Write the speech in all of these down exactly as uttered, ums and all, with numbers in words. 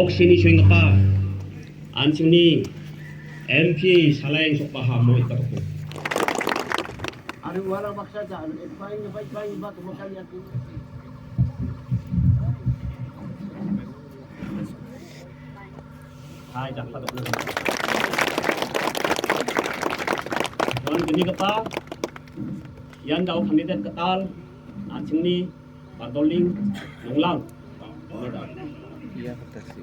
Oksini choenggipa an·chingni M P Saleng Sokbaha mo·e·katokon. Hai, jakkaltokenga. Ian gnigipa, ian da·o candidate gital, an·chingni Bardoling Longlang. Ia kata si.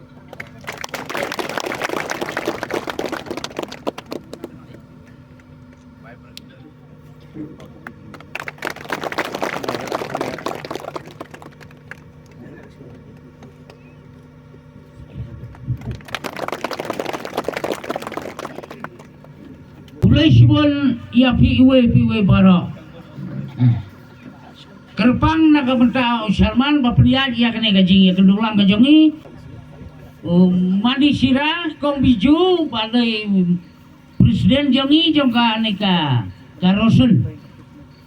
Ulai sibon ia P U A, P U A bara. Kerpang na ka benta Sharman ba peniat ia kene ka jing ia kenduklang ka jongi. Mandi sira kong biju ba dei Presiden jongi jong ka nika ka Rosun.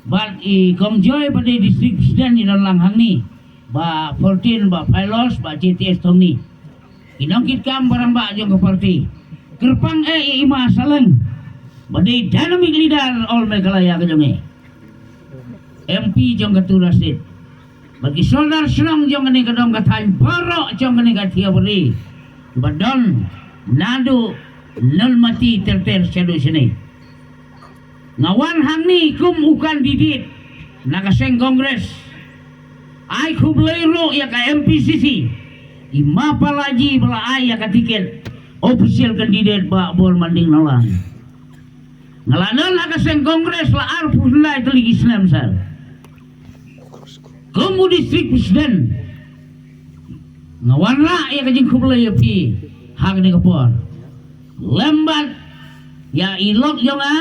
Bad i komjoi ba dei district presiden i don lang hangni. Ba fourteen ba Pailos ba J T S tongni. Inong kit kam barang ba jong ka parti. Kerpang e i ima Saleng. Ba dei dynamic leader all Meghalaya ka jongi. M P jong ka Tura State. Bagi soldar senang jong kani ka dong ka thaiñ borok jong kani ka thiabari. Ba don nadu nol mati ter ter sadu sini. Ngawan hangni kum ukan didit na ka seng Congress. Ai khublei ro ia ka M P C C. Ima palaji bala ai ia ka tiket official candidate ba bor manding nalang. Ngala nol ha ka seng Congress la arphuh hlai tylli ki snem sal. Kum u district president. Ngawan la ia ka jingkhublei ia phi ha kani ka por. Lembat ia i lok jong nga,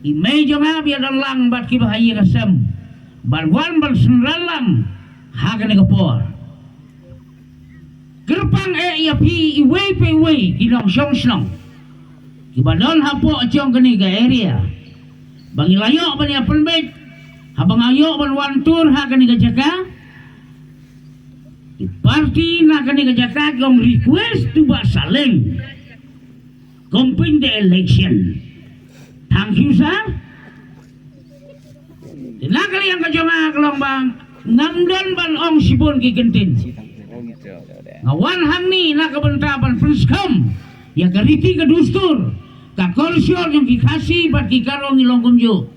i mei jong nga bia don lang bad ki ba ha ia ka sem. Bad wan bad sendral lang ha kani ka por. Kerpang e ia phi iwei pa iwei ki nongshong shnong. Ki ba don hapoh jong kani ka area. Ba ngi la ïoh ban ia pynbeit. Haba nga ïoh ban wan tur ha kani ka jaka. Ki parti na kani ka jaka ki ong request to ba Saleng. Company the election. Thank you, sir. Tina kali yang ka jong nga ka long bang, ngam don ban ong sibon ki kentin. Ngawan hangni na ka benta ban pynskhem. Ia ka riti ka dustur. Ka kolsior jong ki Khasi bad ki Garo ngi long kumju.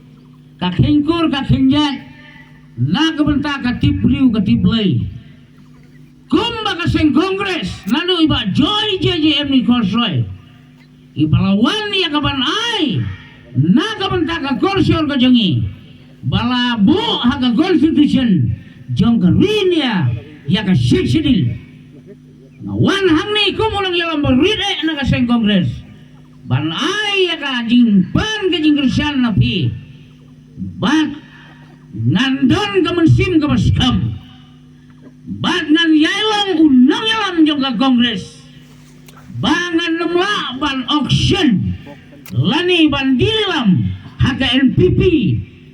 Ka khengkur ka khenjat. Na ka benta ka tip riu ka tip lei. Kum ba ka seng Congress, nanu i ba joi J J M ni korsoi. I ba la wan ia ka ban ai, na ka benta ka korsior ka jongi. Ba la bu ha ka constitution, jong ka rin ia, ia ka Sixth Schedule. Ngawan hangni kum u nongïalam ba rit e na ka seng Congress. Ban ai ia ka jingpan ka jingkyrshan na phi. Bad ngan don ka mynsiem ka ba skhem. Bad ngan ïailong u nongïalam jong ka Congress. Ba ngan nym lah ban auction. Lane ban dililam ha ka N P P.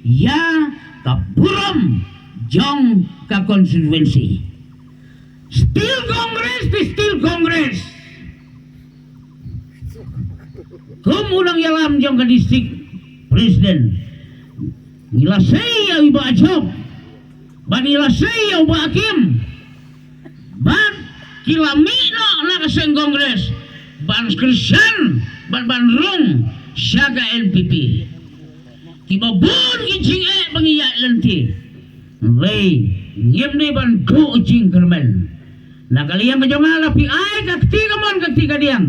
Ia ka burom jong ka constituency. Still Congress, still Congress. Kum u nongïalam jong ka district president. Ngi la sei ia u ba Job. Bad ngi la sei ia u ba Akim. Bad ki la mih noh na ka seng Congress. Ban kyrshan, bad ban rung sha ka N P P. Ki ba bun ki jingeh ba ngi ïaid lynti. Wei, ngim dei ban duh jingkyrmen. Na ka liang ka jong nga la phi ai ka kti ka mon ka kti ka diang.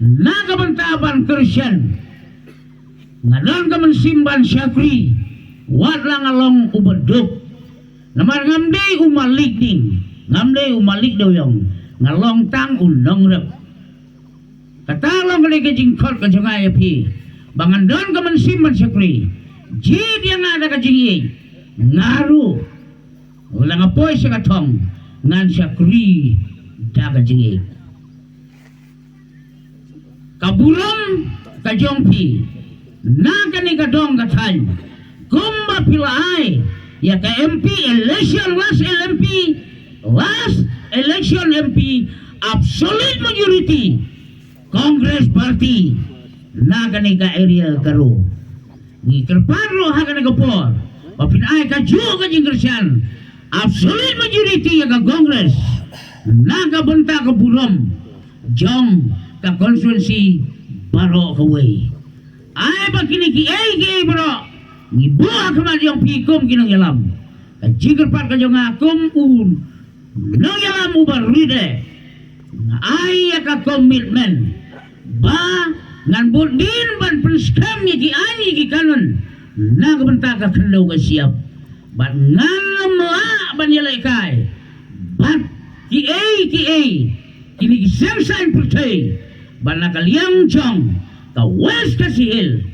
Na ka benta ban kyrshan. Nga don ka mynsiem ban shakri. Wat la nga long u ba duk. Namar ngam dei u malik ding. Ngam dei u malik dewiong. Nga long tang u nongrep. Kata long kane ka jingkhot ka jong nga ia phi. Ba ngan don ka mynsiem ban shakri. Jied ia nga da ka jingïeit. Nga ruh. Wala nga poi sha ka thong. Ngan shakri da ka jingïeit. Ka burom ka jong phi. Na kane ka dong ka thaiñ. Kum ba phi la ai. Ia ka M P election, last L M P. Last election M P. Absolute majority Congress Party na kane ka area ka ro. Ni kerpar ro ha kane ka por. Ba phin ai ka ju ka jingkersian. Absolute majority ya ka Congress na ka bynta ka burom jong ka constituency baroh kawei. Ai ba kine ki ei ki ei baroh. Ni bo ha ka ma jong phi kum ki nang yalam. Ka jingkerpar ka jong a kum un. Nang yalam uba ride. Nga ai ya ka commitment. Ba ngan bud din ban pynskhem ya ki ai ya ki kanun. Na ka bynta ka khyndew ka siap. Ban ngan lam la ban ya lai kai. Ban ki ei ki ei. Kini ki sem sain pyrthei. Ban na ka liang jong. Ka West Khasi Hills.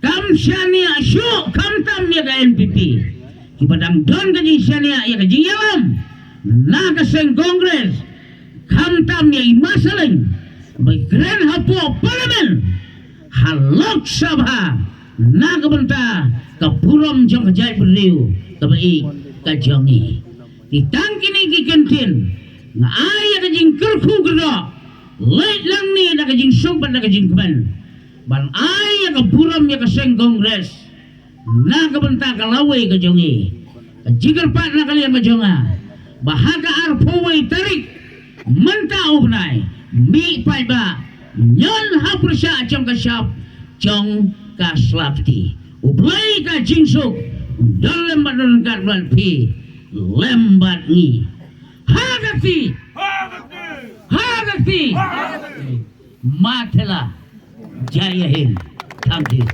Kam shania shu kam tam ya ka N P P. Ki ba dang don ka jing shania ya ka jing yalam. Na ka seng Congress. Khamtam ya i Masaleng, ba i kren hapoh Parliament, ha Lok Sabha, na ka bynta ka burom jong ka jaitbynriew, ka ba i ka jong i. Ti tang kine ki kyntien, nga ai ya ka jingkyrkhu kyrdoh, leit lang ni na ka jingsuk bad na ka jingkmen. Ban ai ya ka burom ya ka seng Congress. Na ka bynta ka lawei ka jong i. Ka jingkyrpad na ka liang ka jong a. Ba ha ka arphew wei tarik. Mynta u bnai. Mih paidbah. Nyon ha pyrshah jong ka shap. Jong ka slap ti. U Blei ka jingsuk. Don lem bad don kat bad phi. Lem bad ngi. Ha ka ti. Ha ka ti. Matela. Jai Hind. Thank you.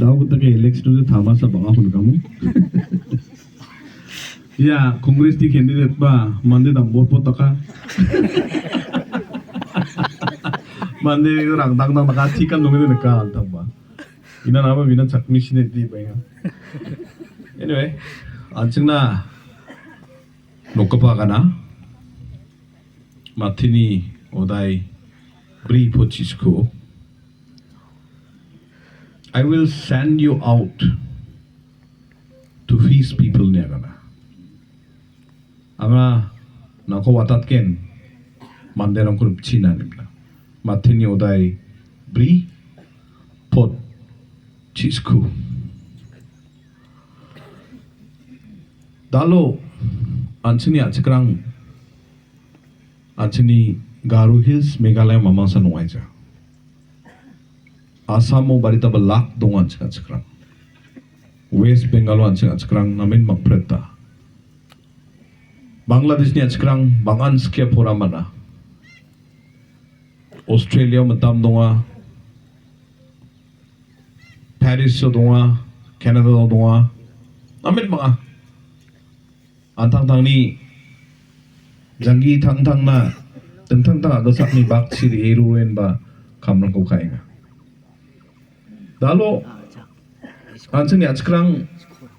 Dao kita ke election tu thamasa bang aku kamu. Ya, Congress ti candidate ba, mande dam bor pot taka. Mande orang dang dang taka tikan dong ini neka antang ba. Ina nama bina chakmi sini di ba ya. Anyway, anjing na nokapa kana. Matini odai bri pochisku. I will send you out to his people niagana. Anga nako watatken manderang kurupchina nimna. Matini odai bri pochisku. Dalo anchini achikrang Anchini Garo Hills, Meghalaya mamangsa nongaija. Assamo barita belak donga anching achikrang. West Bengalo anching achikrang namen mangpreta. Bangladeshni achikrang bangan skia pora mana. Australia mitam donga. Paris donga. Canada donga. Namen banga. An·tangtangni janggi tangtangna dingtang tang a·gilsakni bakchi re·e roenba kamrangko ka·enga. Dalo an·chingni a·chikrang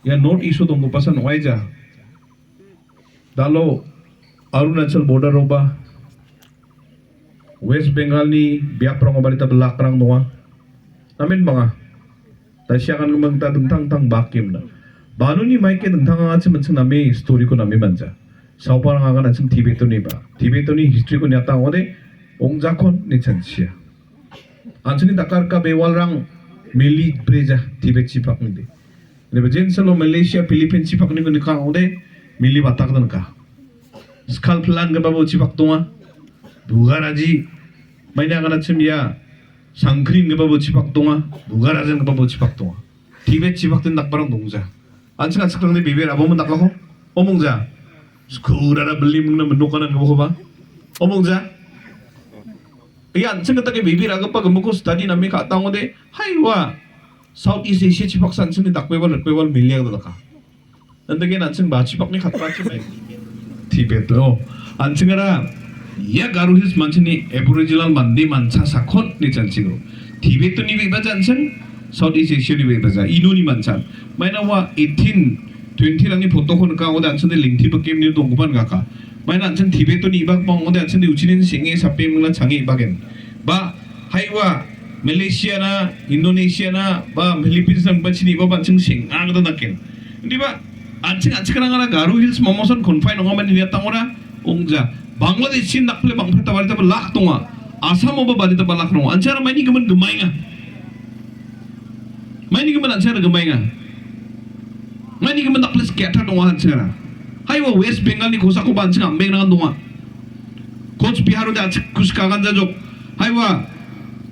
ia North East-o donggipasan ong·aija. Dalo Arunachal border-oba West Bengalni biaprango barita bilakrang donga. Namen banga. Dasia kan gumang ta dingtang tang bak gimna. Banoni maike dingtang angachi minchin name story-ko name manja. Sauparang agan achim Tibetoni ba. Tibetoni history-ko nyata ong·ode ongjakon ni chanchia. Anchini dakarka bewalrang meli breja Tibet chipaknide. Nebe jensalo Malaysia, Philippines chipakniko nika ong·ode meli batak dangka. Skal plan gipabo chipak donga. Bugaraji. Maina gana chim ia. Sangkrin gipabo chipak donga. Bugarajan gipabo chipak donga. Tibet chipak tin dakbarang dongja. Anching anchikrangni bebe rabo mendakako. Omongja. Skurara beli mengna menokanan gipako ba. Omongja. Ia anching ketake bebe ragipa gimiko study nami ka·tangode. Haiwa. South East Asia chipak sanchingni dakbebal rikbebal meliak dalaka. Nandagen an·ching bachipakni katpachi mai. Tibet, oh. An·chingara ia Garo Hills manchini Aboriginal mande mancha sakon ni chanchiro. Tibetoni bebaja an·ching, South East Asia-ni bebaja, inoni mancha. Maina ua eighteen twenty-rangni photo-ko nika ong·ode an·chingni lengti bikemni donggipan gaka. Maina an·ching Tibetoni ibak bang ong·ode an·chingni uchinin senge sape mingna change ibagen. Ba, haiwa, Malaysia na, Indonesia na, ba, Philippines na, ba, chini iba ba an·ching seng·a gita daken. Indiba, An·ching an·chikrangara Garo Hills mamosan confine ong·a mani niatangora ong·ja. Bangladesh-in dakple bangpeta baritaba lak donga. Assamoba baritaba lak donga. An·chingara maini gimin gemaenga. Maini gimin an·chingara gemaenga. Maini gimin dakple scatter donga an·chingara. Haiwa West Bengal-ni kosakoba an·ching ambengrang donga. Coach Bihar-ode an·chik kuskagan jajok. Haiwa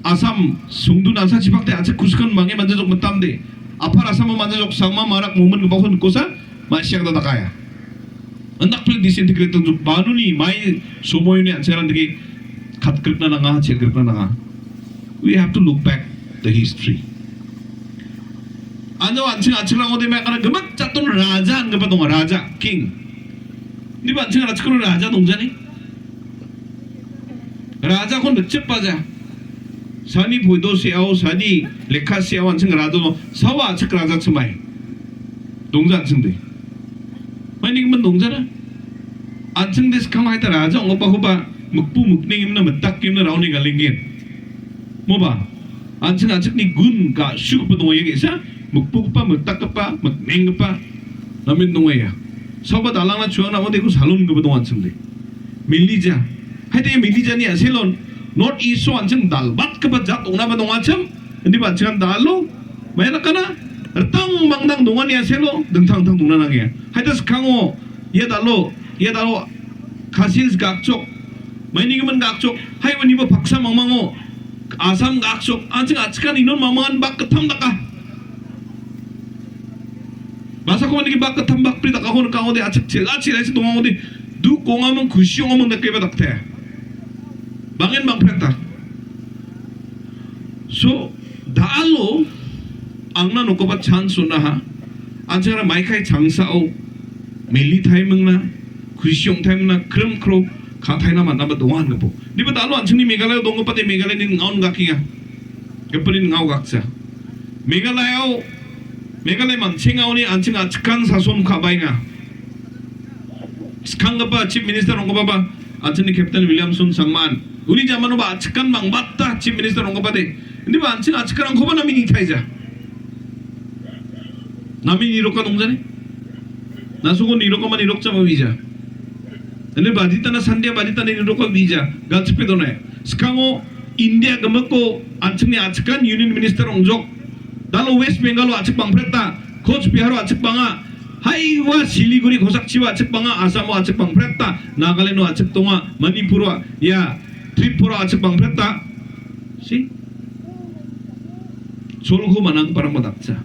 Assam sungdun an·sachipakde an·chik kuskan mange manjajok mitamde. Upper Assam-o manjajok sangma marak momen gipakon kosa. Ma·siakna dakaya. Indakpil disintegrate tongju banuni mai somoyoni an·chingran dake katgrikna nanga, chelgrikna nanga. We have to look back the history. Ando an·ching an·chingrango de mekana gimik jatton raja anggapa donga, raja, king. Niba an·ching an·chingko raja dongjani? Rajakon nikchipbaja. Sani poido seao, sani lekha seao an·ching raja dong. Sawa an·chik raja chimai. Dongja an·chingde. Maini gimin dongjara. An·chingde skang haita raja ong·gipakoba mikpu mikneng gimna mitak gimna raoni galenggen. Moba. An·ching an·chikni gun ga·sugipa donga ia ge·sa. Mikpugipa, mitakgipa, miknenggipa. Namen donga ia. Saoba dalangna chuangna ode iko salon gipa donga an·chingde. Milija. Haita ia milijani aselon. North East-o an·ching dalbatgipa jat ong·naba dongachim. Indiba an·ching an dalo. Maina kana. Ritang mangdang dongani aselo. Dingtang dingtang dongna nangia. Haita skango. Ia dalo. Ia dalo. Khasi Hills gakchok. Maini gimin gakchok. Hai uniba paksa mangmango. Assam gakchok. An·ching an·chingkan inon mangmangan bak gittam daka. Basako manigi bak gittam bakpri dakako nikangode an·ching chela chela isi dongangode duk ong·aming kusi ong·aming dakeba dakte. Bang·en bangpreta. So, da·alo angna nokoba chance on·aha. An·chingara maikai changsao meli taimingna, kusi ong·taimingna, krim kro ka·taina man·aba donga anggipok. Niba da·alo an·chingni Meghalaya donggipade Meghalayani ning·aon gakenga. Gipin ning·ao gakja. Meghalayao, Meghalaya manchengao ni an·ching a·chikan sason ka·baenga. Skanggipa Chief Minister ong·gipaba an·chingni Captain Williamson Sangman. Uni jamanoba a·chikan bang·bata Chief Minister ong·gipade. Indiba an·ching a·chikrangkoba namen itaija. Namen iroka dongjani. Nasogo niroka man irokjama wija. Inde baditana sandia baditana niroka wija. Galchipe donai. Skango India gimiko an·chingni a·chikan Union Minister ong·jok. Da·alo West Bengal-o a·chik bangpreta. Coach Bihar-o a·chik banga. Haiwa Siliguri kosakchiba a·chik banga, Assam-o a·chik bangpreta, Nagaland-o a·chik donga, Manipur-o, ia Tripura a·chik bangpreta. See? Cholko manang parang madakcha.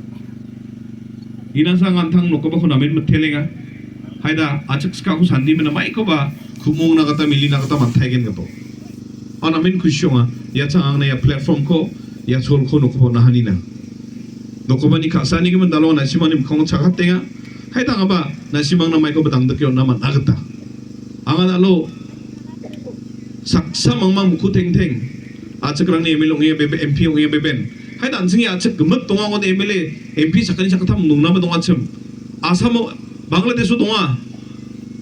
Inasa ngantang nokobako namen mitelenga. Haida a·chik skako sandi mena maikoba kumongna gita milina gita mantaigen gato. Anamen kusionga, ia chang angna ia platform-ko, ia cholko nokoba nahanina. Nokobani ka·sani gimin da·alo nasimangni mikkango chakatenga. Hai tangaba nasimangna maikoba dangdike on·na man·a gita. Anga da·alo saksa mangmang mukku tengteng. A·chikrangni M L A ong·e bebe-, M P ong·e beben. Hai da an·chingni a·chik gimik dongangode M L A, M P sakgni sakgittam dongnaba dongachim. Assam-o, Bangladesh-o donga.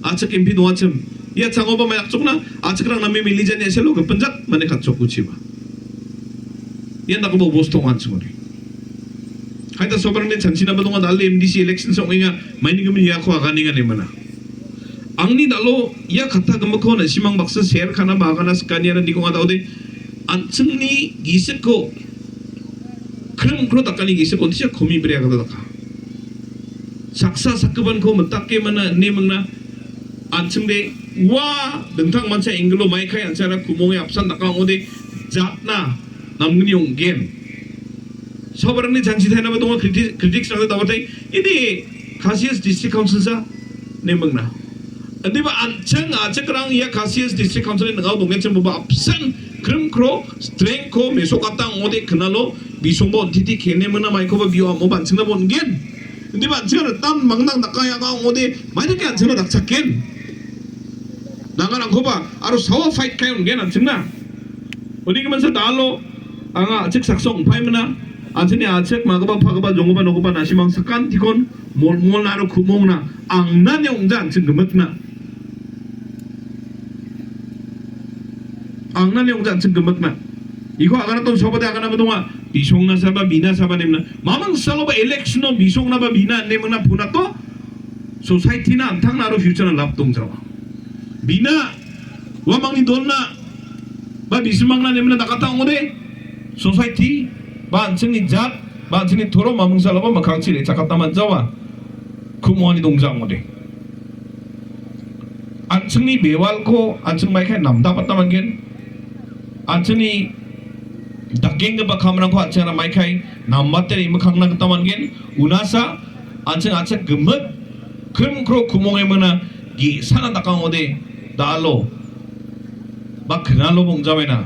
A·chik M P dongachim. Ia changoba mai akchokna, a·chikrang name milijani eselo gipinjak mane katchok uchiba. Ian dakgipa obosta ong·a an·chingode. Haida sobarangni chanchinaba donga, da·al M D C election-sa ong·enga, maini gimin iako aganenga ine mana. Angni da·alo ia katta gimikko nasimang baksa share ka·na ba agana skaniara nikonga da·ode, an·chingni gisikko, krim kro dakani gisik ontisa komi brea gada daka. Saksa sakgipanko mitake mana ine mingna, an·chingde ua dingtang mancha angle-o maikai an·chara kumonge apsan daka ong·ode jatna namgni ong·gen. Sabarangni janji tainaba donga, criti-, critics-rangde dabatai, ini Khasi Hills District Council-sa ine mingna. Indiba an·ching a·chikrang ia Khasi Hills District Council-ni ning·ao dongenchim boba apsan krim kro, strength-ko mesokatang ong·ode kinalo bisongba on·titi kene mingna maikoba bio amoba an·chingnaba on·gen. Indiba an·ching ritam mangdang daka iaka ong·ode, maidake an·chingna dakchaken. Nangarangkoba aro sawa fight kai on·gen an·chingna. Uni giminsa da·alo anga a·chik saksa ong·paimina. An·chingni a·chik magipa pagipa jonggipa nokgipa nasimang sakantikon molmolna aro ku·mongna angnani ong·ja an·ching gimikna. Angnani ong·ja an·ching gimikna. Iko agana ton sobade agana ba donga. Bisongna saba, bina saba nemna. Mamang saloba election-o bisongna ba bina nemna punato. Society-na an·tangna aro future-na lap dongjawa. Bina uamangni dolna ba bismangna nemna dakata ong·ode, society ba an·chingni jat ba an·chingni torom mamungsaloba mikkangchi re·chakatna man·jawa. Kumoni dongja ong·ode. An·chingni bewalko an·ching maikai namdapatna man·gen. An·chingni dakenggipa kamrangko an·chingara maikai nambate re·mikkangna gita man·gen. Unasa an·ching a·chik gimik krimkro kumongemingna ge·sana dakangode dalo ba knalo bongjawena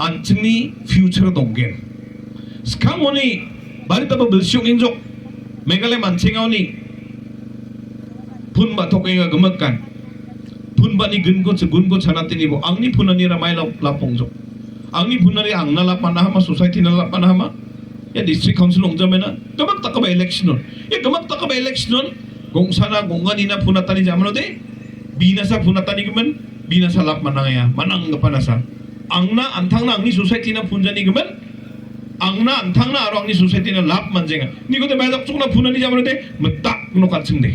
an·chingni future donggen. Skangoni baritaba bilsi ong·enjok Meghalaya manchengoni pun ba·tokenga gimikan. Pun ba·ni gunko ch-, gunko chanatenibo angni punani ramai lap-, lapongjok. Angni punani angna lap mana hama, society-na lap mana hama. Ia district council ongjamena. Gimik dakgipa election-on. Ia gimik dakgipa election-on. Gongsana, gongganina punatani jamanode. Binasa punatani gimin. Binasa lap manangaya. Mananggipa nasa. Angna an·tangna angni society-na punjani gimin. Angna an·tangna aro angni society-na lap manjenga. Nikode maidakchokna punani jamanode. Mitak nok an·chingde.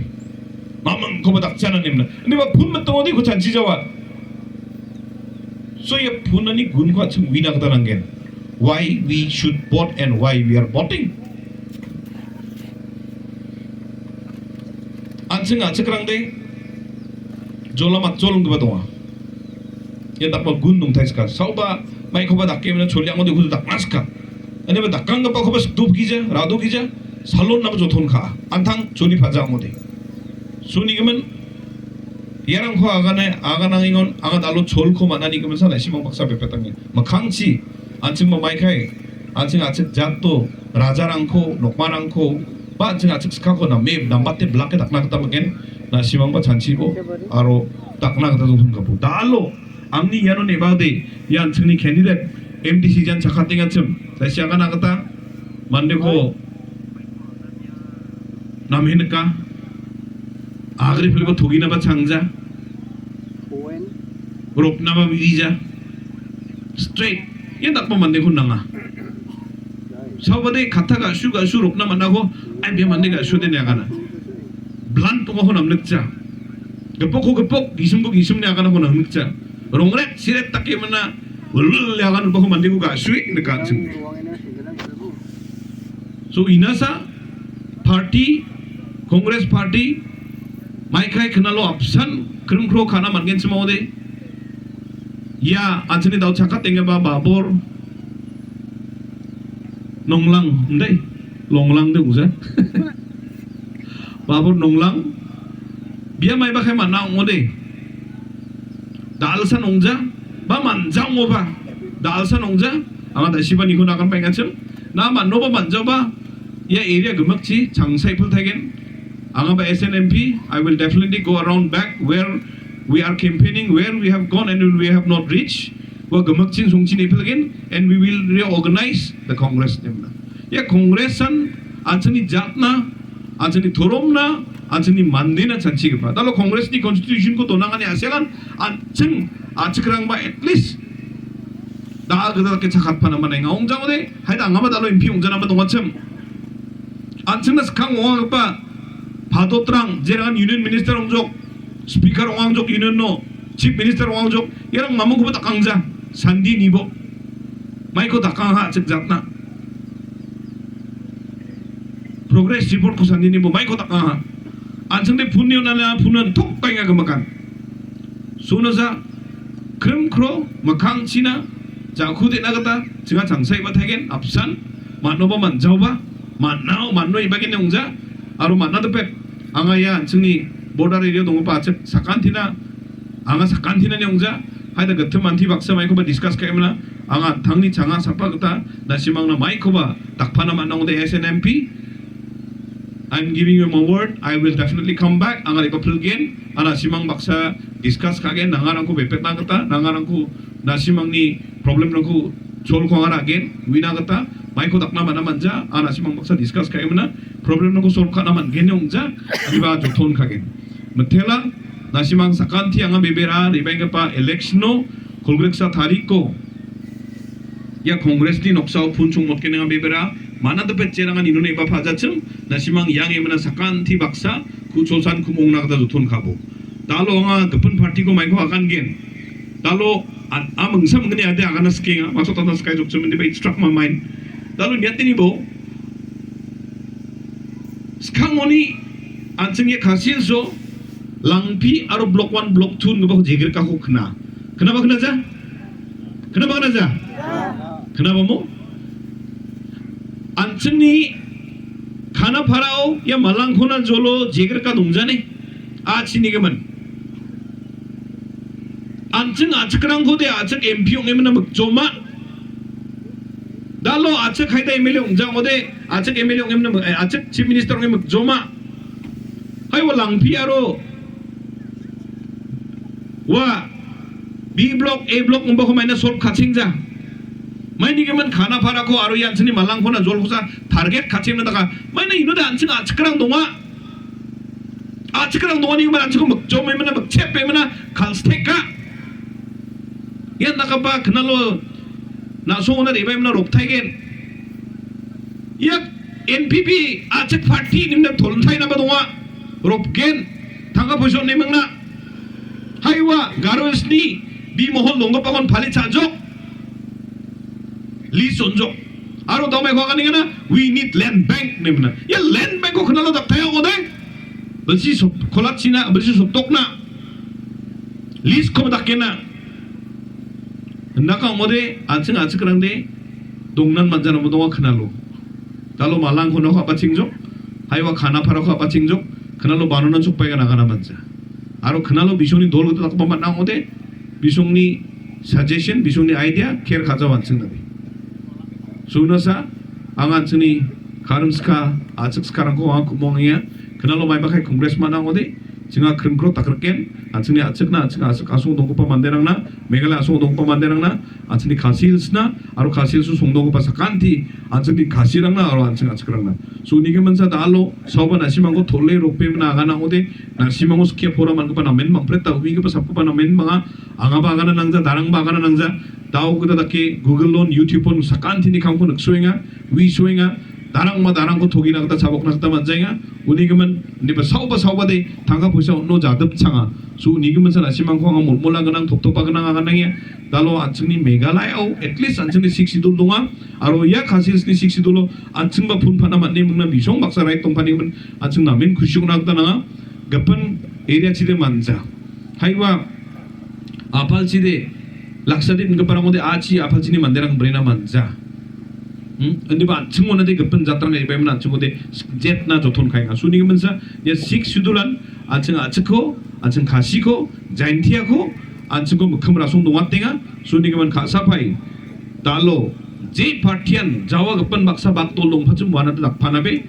Mamangkoba dakchana nemna. Niba pun mitongode ko chanchi jawa. So ia punani gunko an·ching uina gita nanggen. Why we should vote and why we are voting. An·ching a·chikrangde jola matjolgipa donga. Ia dakba gun dongtaiska. Saoba maikoba dake mena choliango de hudu daknaska. Ane ba dakanggipakoba sikdopgija, radokgija, salonnaba joton ka·a. An·tang choli paja ong·ode. Sunigimin iarangko agane, aganangengon, agan alo cholko man·ani gimin sa nasimang baksa bepetange. Mikkangchi, an·chingba maikai, an·ching a·chik jatto, rajarangko, nokmarangko, ba an·ching a·chik skako name, nambate blake dakna gita man·gen, nasimangba chanchibo, aro dakna gita dongtongkapo. Dalo, angni iano nebade, ia an·chingni candidate, M D C jan chakatengachim, saisi agana gita, mandeko, name nika, agri pilibo toginaba changja, roknaba mirija, straight, ia dakba mandeko nanga. Saobade kata ga·su ga·su rokna man·ako, ai bia mande ga·su de ine agana. Blunt ong·ako namnikja. Gipokko gipok, gisimko gisim ine aganako namnikja. Rongret siret dake mana, ulul ine agan rupako mandeko ga·sue ine ga·chim. So inasa party, Congress party, maikai knalo apsan krimkro ka·na man·genchim ong·ode. Ia an·chingni dao chakatenggipa Babur Nonglang, indai? Longlang de ong·ja. Babur Nonglang. Bia maiba kai man·a ong·ode. Dalsan ong·ja, ba man·ja ong·oba. Dalsan ong·ja, anga dasiba nikona akan paingachim. Na man·oba man·jaoba, ia area gimikchi changsaipil taigen. Anga ba S N M P, I will definitely go around back where we are campaigning, where we have gone and we have not reached. Ua gimikchin songchin ipilgen, and we will reorganize the Congress nemna. Ia Congress-an an·chingni jatna, an·chingni toromna, an·chingni mandena chanchigipa. Dalo Congress-ni constitution-ko donangani a·selan an·ching a·chikrangba at least da·al gita dake chakatpana man·enga. Ong·jangode, haida angaba dalo M P ong·janaba dongachim. An·chingna skang ong·agipa padotrang, jerangan union minister ong·jok, speaker ong·angjok union-o, chief minister ong·angjok, iarang mamungkoba dakangja, sandi nibo. Maiko dakangha, chikjatna. Progress report-ko sandi nibo, maiko dakangha. An·chingde punni onana, punan tok kainga gimikan. Sunosa, krimkro, mikkangchina, jakku de·na gita, chinga changsaiba taigen, apsan, man·oba man·jaoba, man·ao, man·o ibagene ong·ja, aro man·a dipet, anga ia an·chingni border area donggipa a·chik sakantina, anga sakantinani ong·ja, haida gittim anti baksa maikoba discuss ka·emna, anga an·tangni changa sapa gita, nasimangna maikoba dakpana man·a ong·ode S N M P, I'm giving you my word, I will definitely come back. Anga re·bapilgen, anga nasimang baksa discuss ka·gen, nangarangko bepetna gita, nangarangko nasimangni problemrangko solve ko anga ra·gen, uina gita, maiko dakna man·a man·ja, anga nasimang baksa discuss ka·emna, problemrangko solve ka·na man·gen ong·ja, iba joton ka·gen. Mitela, nasimang sakanti anga bebera, re·baenggipa election-o, kolgriksa tariko, ia Congress-ni noksao pun chongmotgenga bebera, mana dipet jerangan inone iba pajachim, nasimang yang emna sakanti baksa, Ku·cholsan ku·mongna gita joton kabo. Dalo anga gipin partiko maiko agangen. Dalo a-, a mingsa mingni ade agana sikenga. Maksud tata sikai jokchim indiba it struck my mind. Dalo niatini bo. Skangoni an·ching ia Khasi Hills-o Langpi aro Block one, Block two ingipa jegrikako kna. Knaba knaja? Knaba knaja? Knaba mo? An·chingni Kanaparao ia Malangkona jolo jegrika dongjani. A chinigimin. An·ching a·chikrangkode a·chik M P ong·emina mikjoma. Dalo a·chik haida M L A ong·jangode, a·chik M L A ong·emina mi-, eh, a·chik Chief Minister ong·e mikjoma. Hai ua Langpi aro ua B block, A block ingbako maina solve ka·chengja. Mainigimin Kanaparako aro ia an·chingni Malangkona jolkosa target ka·chengna daka. Maina inode an·ching a·chikrang donga. A·chikrang dongani gimin an·chingko mikjomemina, mikchepemina, kalsteka. Ian dakgipa knalo na·songona re·baemina roptaigen. Ia N P P a·chik party nimna toltainaba donga. Ropgen. Tangka poisa on·emingna. Haiwa Garo Hills-ni B mohol donggipakon pali cha·jok. List on·jok. Aro daumai ko aganengana, we need land bank nemna. Ia land bank-ko knalo daktaia ong·ode. Bilsi sop-, kolachina, bilsi soptokna. List-ko dakena. Indaka ong·ode, an·ching a·chikrangde dongnan manjanamo donga knalo. Dalo Malangkonako a·bachengjok, haiwa Kanaparako a·bachengjok, knalo banonan sokbaika nagana manja. Aro knalo bisongni dol gita dakgipa man·a ong·ode, bisongni suggestion, bisongni idea, care ka·jao an·ching nabe. Sunasa, anga an·chingni karim ska, a·chik skarangko anga ku·mongenga, knalo maiba kai Congress man·a ong·ode, chinga krimkrot dakriken, an·chingni a·chikna, an·ching a·chik asong donggipa manderangna, Meghalaya asong donggipa manderangna, an·chingni Khasi Hills-na, aro Khasi Hills-o songdonggipa sakanti, an·chingni Khasirangna, aro an·ching a·chikrangna. So, unigimin sa dalo, saoba na·simangko tole ropemna agana ong·ode, na·simango skie pora man·gipa namen mangpret ta uigipa sapgipa namen bang·a, angaba agana nangja, darangba agana nangja, dao gita dake Google-on, YouTube-on sakantini kamko niksoenga, uisoenga, darangba darangko togina gita chabokna gita man·jaenga. Unigimin, indiba saoba saobade tangka poisa on·o jadipchanga. So, unigimin sa na·simangko anga molmola gnang, toptopa gnang aganangenga. Dalo an·chingni Meghalaya-o, at least an·chingni Sixth Schedule donga. Aro ia Khasi Hills-ni Sixth Schedule-o an·chingba pun pana man·e mingna bisong baksa right dongpanigimin an·ching namen kusi ong·na gita nanga. Gipin area chide manja. Haiwa Apalchide, Lakshadweep ingiparangode achi Apalchini manderang brena manja. Hmm? Indiba an·ching onade gipin jatrang ebaimna an·chingode jetna joton kaenga. So unigimin sa, ia Sixth Schedule-an an·ching a·chikko, an·ching Khasiko, Jaintiako, an·chingko mikkim rasong dongatenga. So unigimin ka·sapai, dalo, je partian jawa gipin baksa bakdol dongpachim uanade dakpanabe,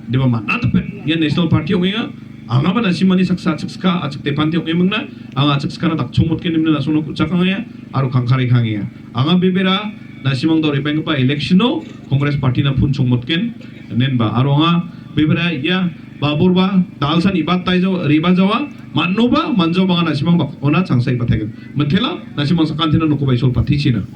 deba man·atpet, ia National Party ong·enga. Angaba na·simani saksa a·chik ska, a·chik depante ong·emingna, anga a·chik skana dakchongmotgen nimna na·songna ku·chakangea, aro kangkare kangea. Anga bebera, na·simang dao re·baenggipa election-o Congress Party-na pun chongmotgen, nenba. Aro anga bebera ia baborba, dalsan ibatai jawa, riba jawa, man·oba, manjaoba anga na·simang bak-, ona changsa ibataigen. Mintela, na·simang sakantina nokoba Isol patichina.